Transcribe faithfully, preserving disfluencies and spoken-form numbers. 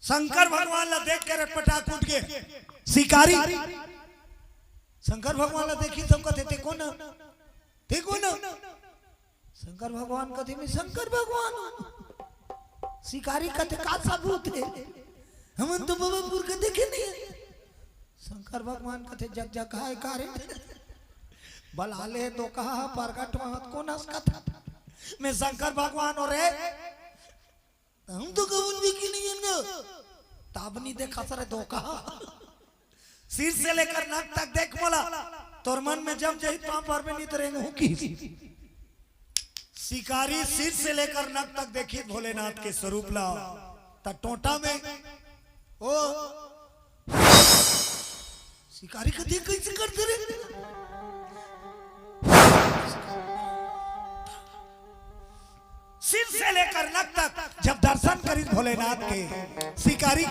शंकर भगवान ला देख के रटपटाक उठ गे शिकारी। शंकर भगवान ला देखिस त कथे, "ते कोन? ते कोन?" शंकर भगवान कथे, "मैं शंकर भगवान हूँ।" शिकारी कथे, "का सबूत हे? हमन तो बबरपुर के देखे नहीं हे।" शंकर भगवान कथे, "जग जग हे का रे?" "बला ले, दोकहा प्रगट होवत कोन अस कथा, मैं शंकर भगवान हूँ रे।" हम तो कबूल भी की नहीं इनको। तब नहीं देखा सर धोखा। सिर से लेकर नक तक देख मोला। तोर मन में जम जाही तो पर में नहीं तो रेंगहूं की। शिकारी सिर से लेकर नक तक देखी भोलेनाथ के स्वरूप ला। त टोंटा में ओ शिकारी कथे, "कैसे करथे रे?" सिर से लेकर नक तक जब दर्शन करिस भोलेनाथ के, शिकारी